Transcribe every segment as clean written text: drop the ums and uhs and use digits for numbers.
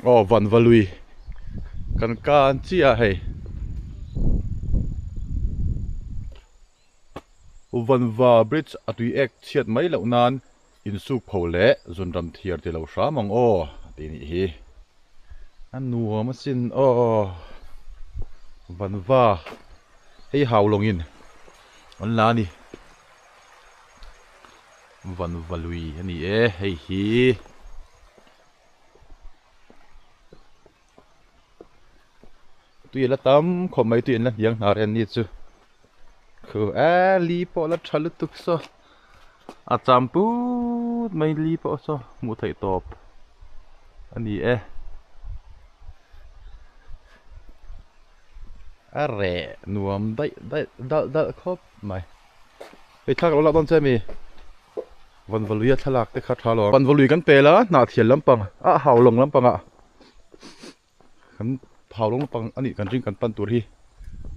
Aw vanva lui kan kan chiah a hei. Vanva bridge a tui ek chhiat mai loh nan insuk pho leh zunram thiar ti lo hram ang aw a ti nih hi. A nuam asin aw vanva hei hau lawngin an la a ni. Vanva lui a ni e hei hi. Tui a la tam khawp mai tui an la hniang hnar en ni chu khu e li pawh la tha lutuk saw a cham put mai li pawh saw hmuh theih tawp a ni e a reh nuam daih daih dalh dalh khawp mai hei thla ka lo lak dawn che ami. Vanvaluia thlalak te kha tha lo ang. Vanvalui kan pel a, Hnahthial lampang a Haulawng lampangah kan Haulawng lampang a nih kan ring kan pan tur hi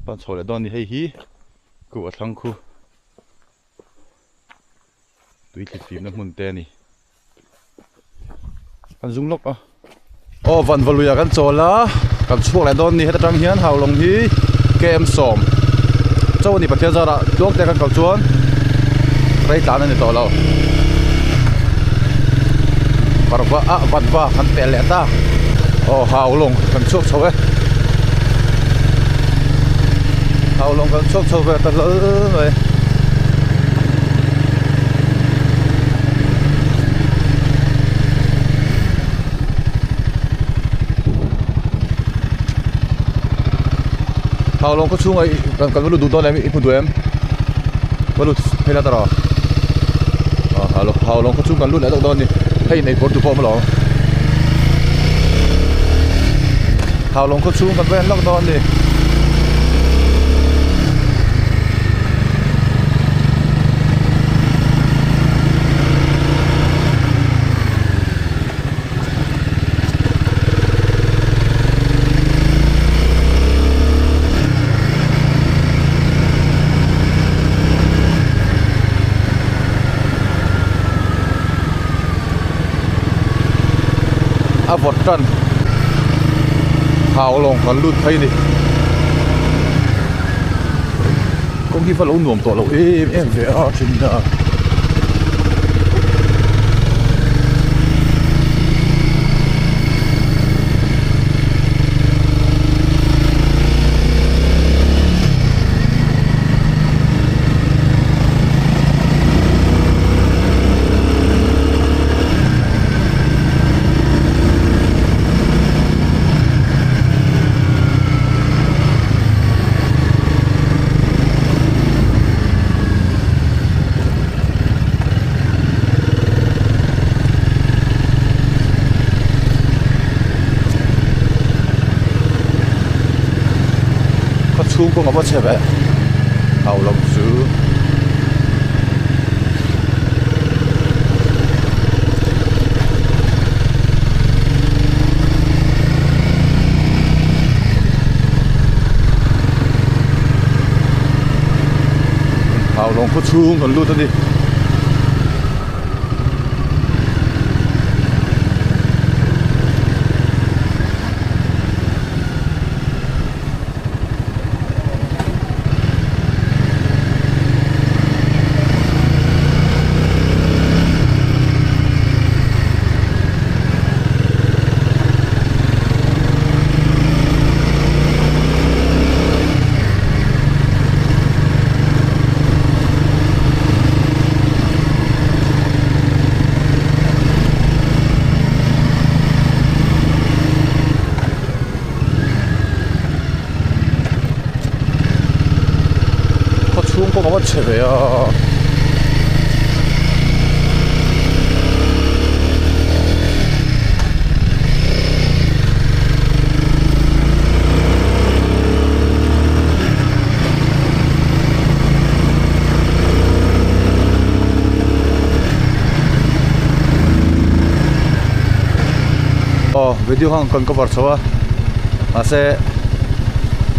pan chho leh dawn a ni. Hei hi ku a thlang khu tui thli fimna hmun te a ni. Kan zung lawk a. Aw Vanvaluia kan chawl a, kan chhuak leh dawn a ni. Heta tang hian Haulawng hi KM sawm chauh a ni Pathian zarah tluang te kan kal chuan rei tlan a ni tawh lo. Parva ah Vanva kan pel leh ta. Aw Haulawng kan chhuak chho e. Haulawng kan chhuak chho ve ta hlal mai. Haulawng khaw chhungah ih kan kan va lut duh dawn em i hmu duh em va lut phei la ta rawh aw haulawng haulawng khaw chhung kan lut leh deuh dawn a ni hei inei pawr tu pawh a awm alawm haulawng khaw chhung kan va en lawk dawn a ni. A vawt tan hau lawng kan lut phei ni kawng hi va lo nuam tawh lo em em ve a thin a. Khaw chhung kawng a va chhe ve hau lo chu. Haulawng khaw chhung kan lut a ni. Khaw chhung pawh ka va chhe ve a. Aw video khan kan cover chho a mahse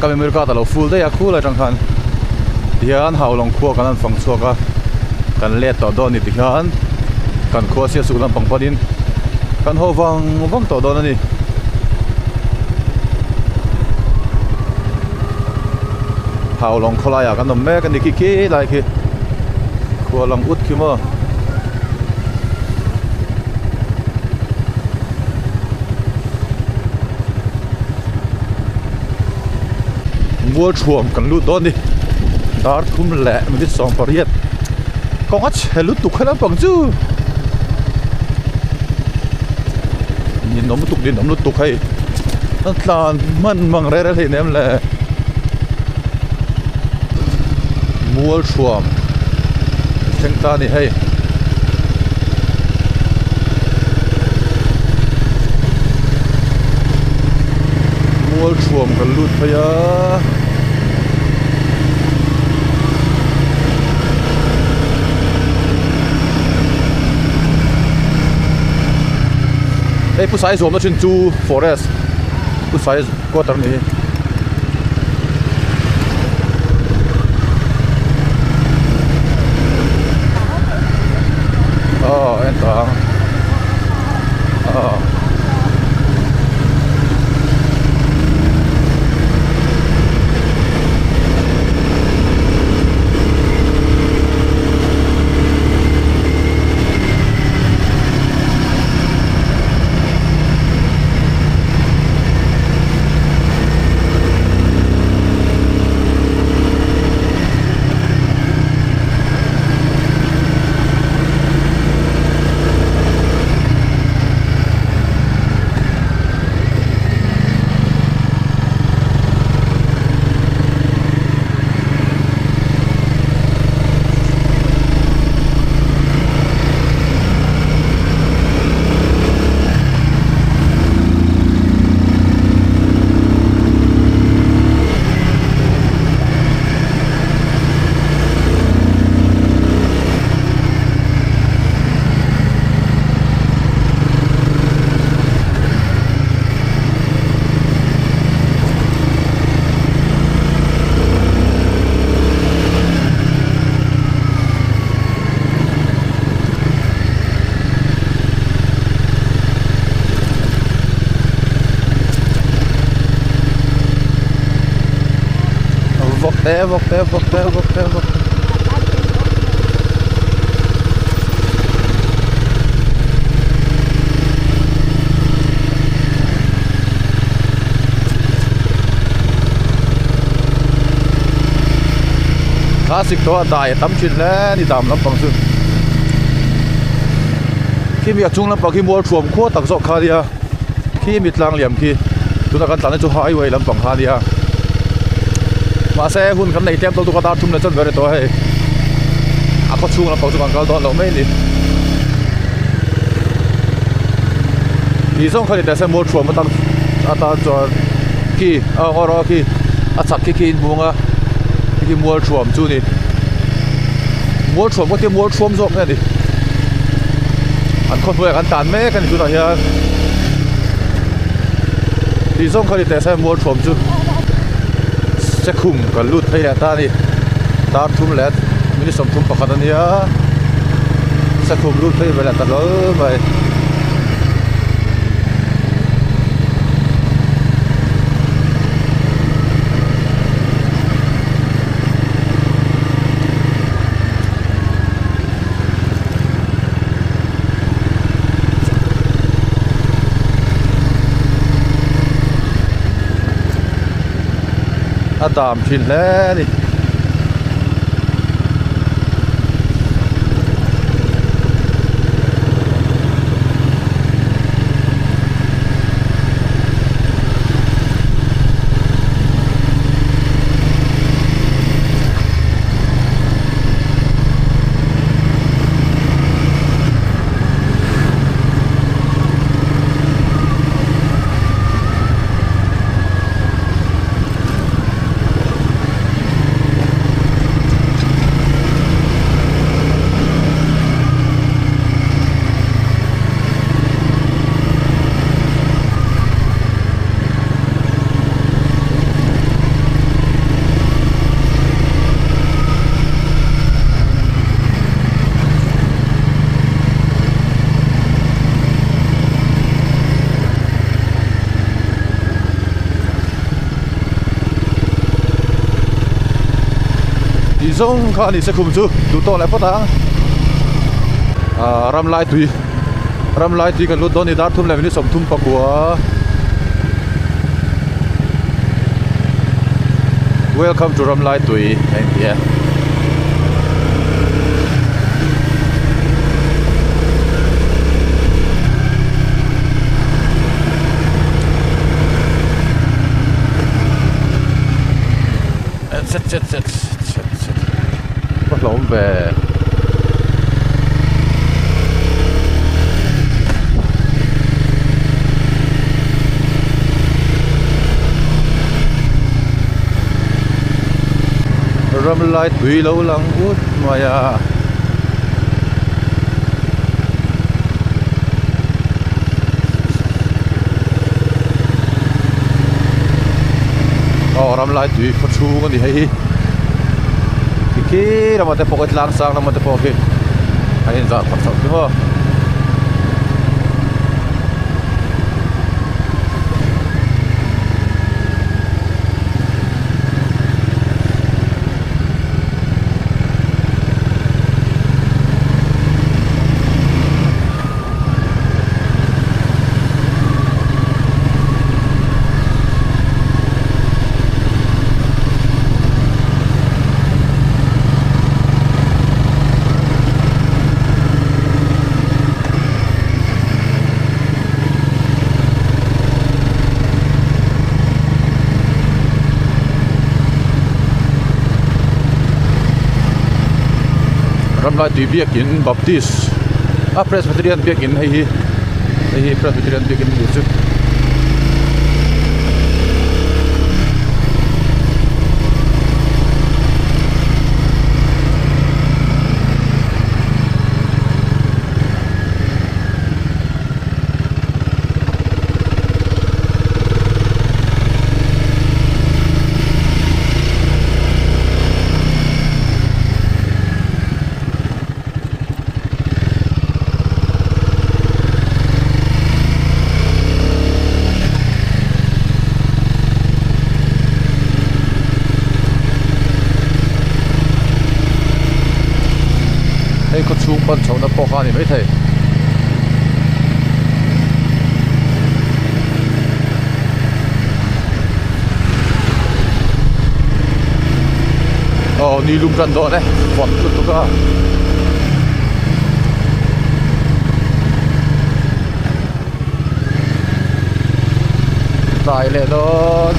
ka memory card a lo full daih a khul atang khan tihian Haulawng khua kan han fang chhuak a kan let tawh dawn a ni tikhian kan khua siasuk lampang panin kan haw vang vang tawh dawn a ni. Haulawng khawlaiah kan awm mek a ni khi khi lai khi khua lang ut khi maw. Mualthuam kan lut dawn a ni dar thum leh minute 18 kawng a chhe lutuk he lampang chu ninawm lutuk ninawm lutuk hei a tlan hman mang reng reng hleinem le Mualthuam thleng ta a ni hei. Mualthuam kan lut phei a. Hei Pu Saizawmna thin chu forest Pu Sai quarter a ni hi. Aw en tawh ang aw. Vawk te vawk te vawk te vawk te vawk te. Classic tawh a dai a tam thin hle a ni dam lampang chu khi mi a chung lampang khi mual thuam khua tak zawk kha a nia khi mi tlang liam khi tuna kan tlanna chu highway lampang kha a nia mahse hun kan nei tlem tawh lutuk a dar thum leh chuan ber a ni tawh a hei a khaw chhung lampang chu kan kal dawn loh mai a ni tih zawng kha ni teh se mual thuam atang atan chuan khi a ngaw rawh a khi a chhak khi khi inhmung a hei hi mual thuam chu a ni mual thuam pawh hi mual thuam zawk nge a ni an khaw hnuaiah kan tan mek a ni tunah hian tih zawng kha ni teh se mual thuam chu sekhum kan lut phei leh ta a ni dar thum leh minute 31 a nia sekhum lut phei ve leh ta hlawl mai. A dam thin hle a ni. zawng kha a ni sekhum chu duh tawk leh phawt ang ah ram lai tui ram lai tui kan lut dawn a ni dar thum leh minute sawmthum pakua welcome to ram lai tui a inti e. Chet chet chet chet chet ka hlawm ve ram lai tui lo lang ut mai a. Aw ram lai tui khaw chhung a ni hei hi khi lamah te pawh khi tlang sang lamah te pawh khi a inzah khat chauh chu maw. Ramlai tui biakin Baptist a Presbyterian biakin hei hi hei hi Presbyterian biakin a ni chu. Hei khaw chhung pan chhohna pawh kha a ni maithei. Aw ni lum tan dawn e vawt lutuk a. Tlai leh dawn.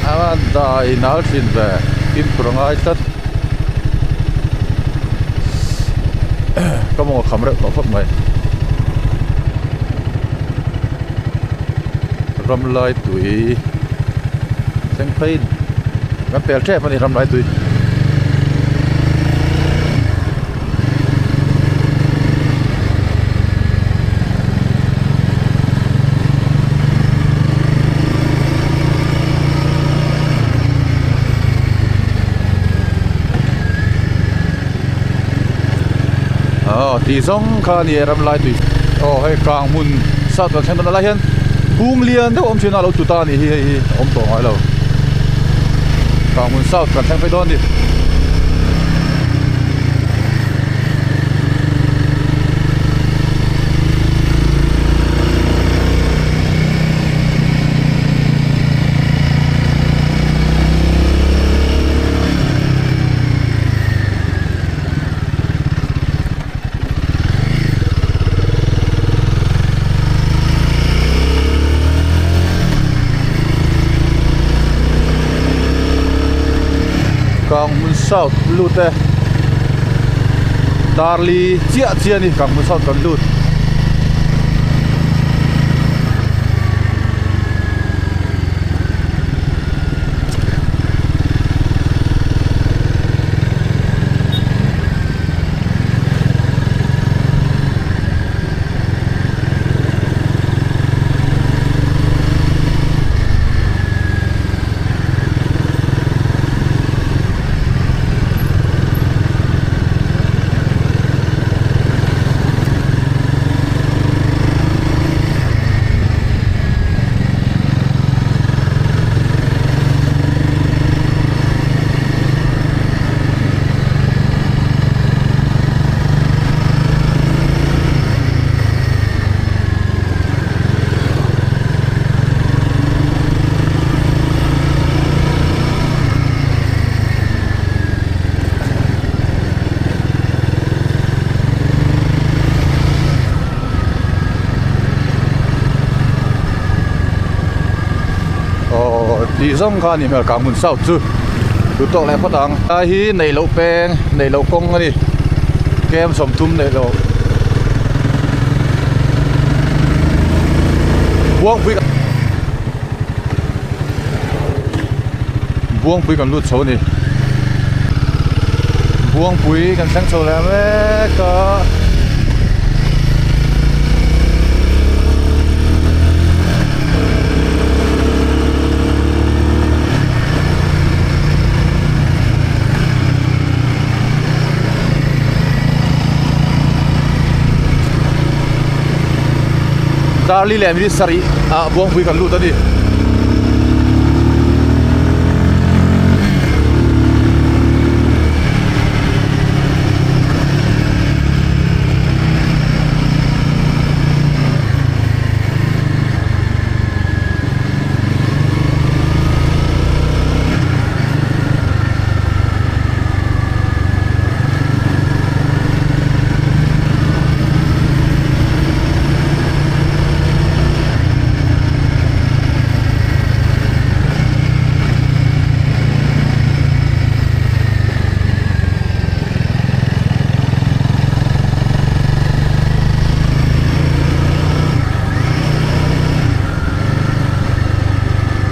A dai nal thin ve fimkhur a ngai tlat ka mawng a kham reuh tawh khawp mai. Ram lai tui thleng phei kan pel tep a ni ram lai tui. Aw tih zawng kha a ni e ram lai tui aw hei kang hmun sat kan thleng dawn a lai hian bung lian deuh a awm thin a lo tlu ta a nih hi hei hi a awm tawh ngai lo kang hmun south kan thleng phei dawn a ni. Kanghmun South lut e Darli chiah chiah a ni Kanghmun South kan lut. zawng kha a nih hmel Kanghmun South chu duh tawk leh phawt ang. Lai hi neih loh peng neih loh kawng a ni kem 30 neih loh Buangpui Buangpui kan lut chho a ni. Buangpui kan thleng chho leh mek a. Darli leh minute sarih ah Buangpui kan lut a ni.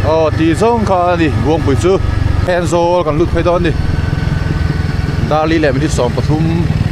Aw tih zawng kha a ni Buangpui chu Thenzawl kan lut phei dawn a ni Darli leh minute 13.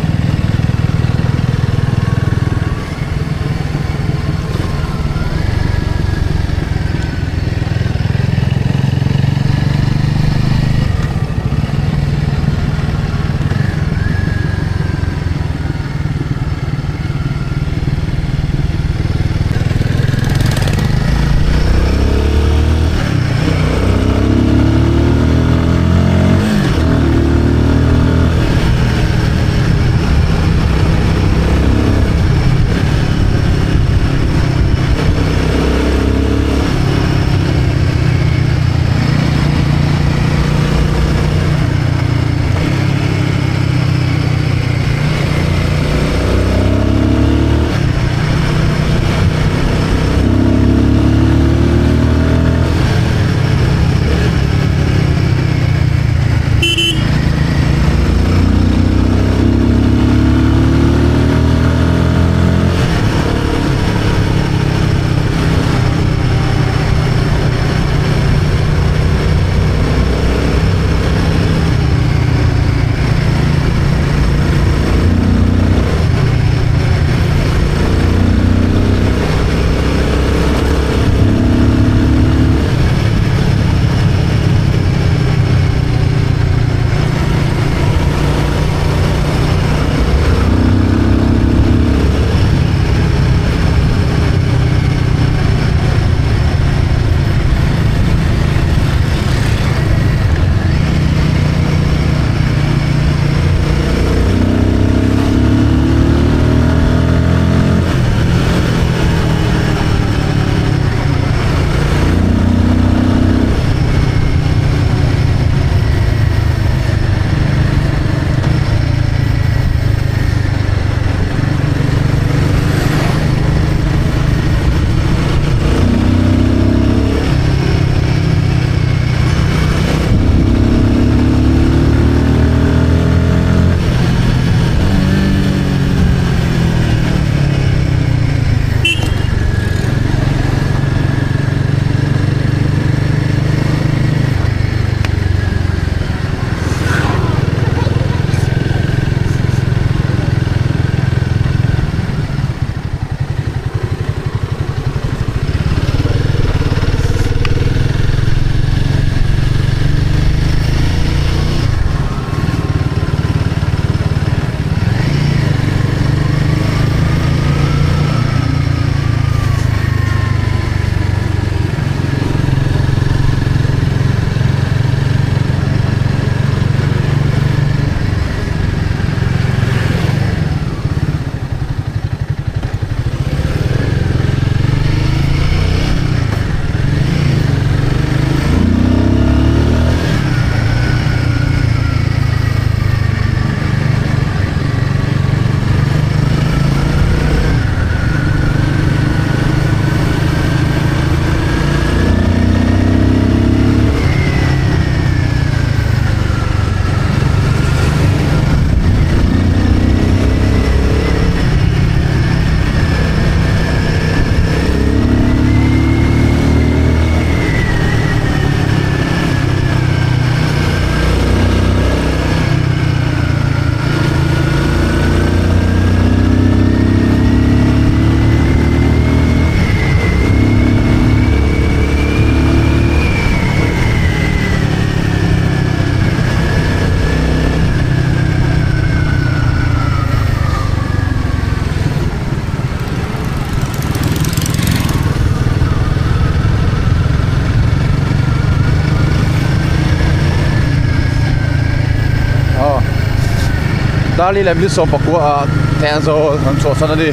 Dali leh minute 19 ah Thenzawl kan chhuahsan a ni.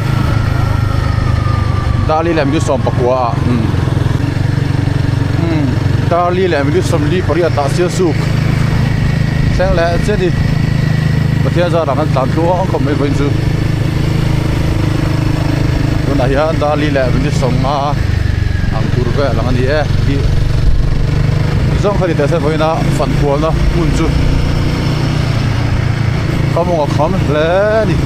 Dali leh minute 19 ah umm umm Dali leh minute 48 ah Sialsuk thleng leh chiah a ni. Pathian zarah kan tlan tluang khawp mai vawiin chu. Tunah hian Dali leh minute 50 ang tur vel ang a ni e tih zawng kha ni teh se vawiina fankualna hmun chu. Ka mawng a kham hle a ni.